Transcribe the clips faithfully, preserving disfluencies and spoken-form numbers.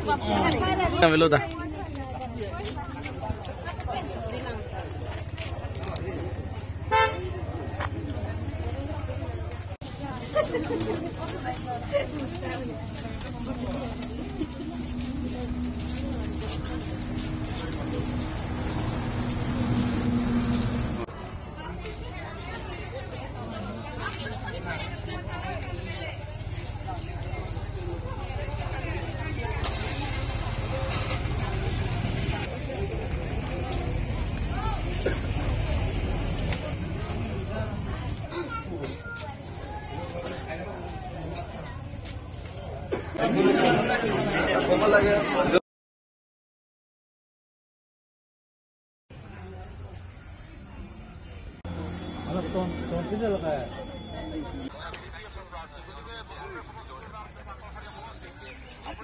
Kami lo ta.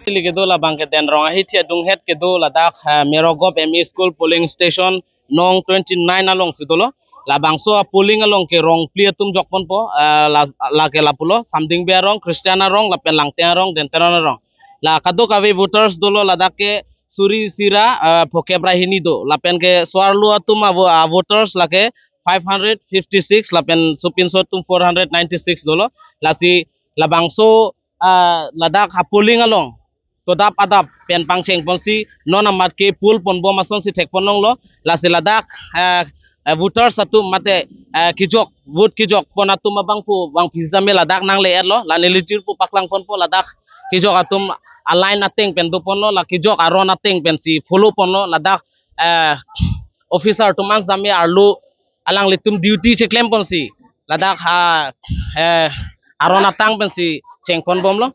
Ili kedo labang ke Denrong ahithi adunghet kedo ladak, eh, Merogop M E School polling station nong twenty nine alongsi dolo. Labangso a polling along ke rongphli atum jokponpo, eh, la, lake lapulo, Samdingbe arong, Christian arong, lapen Langteng arong, Denteron arong. La kadokave voters dolo ladak ke suri isi ra, eh, phokep ra hini do. Lapen ke so-arlo atum avo, ah, voters lake five hundred fifty six, lapen sopinso atum four hundred ninety six dolo. Lasi labangso, ah, ladak ha polling along todap adap pen pangchengponsi non amat ke poll ponbom asonsi thekponlonglo. Lasi ladak, eh, eh, voters atum mate, eh, kejok, vote kejokpon atum abangphu bangphi sitame ladak nangle-etlo, la neli jirpo paklangponpo, ladak kejok atum a-line ateng pen doponlo, la kejok aron ateng pensi follow ponlo, ladak, eh, officer atum an sitame arlo alanglitum duty cheklemponsi ladak ha, eh, aron atang pensi chengponbomlo.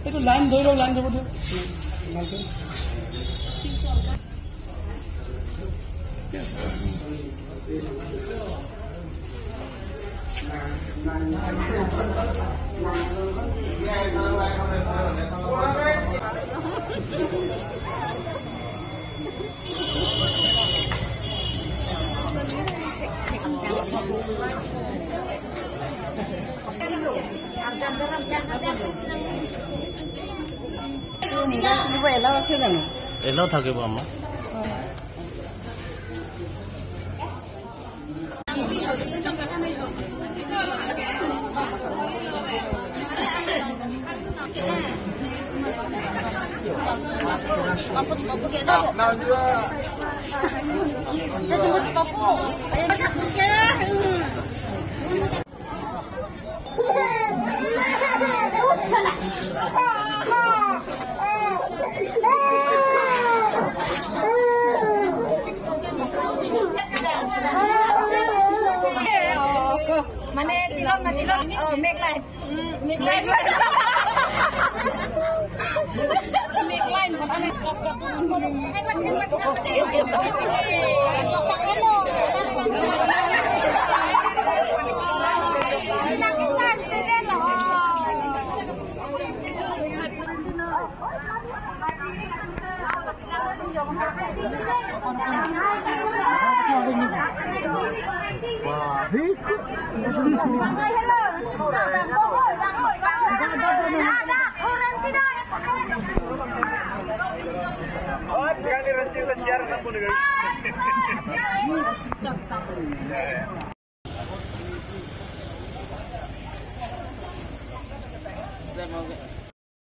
এইটো লাইন ধৰি লওক, লাইন ধৰিব দিয়ক ভালকৈ। Allow আছে জানো? Allow থাকিব আমাৰ। মানে, চিলন না চিলন? অ, মেঘলাই। উম, মেঘলাই।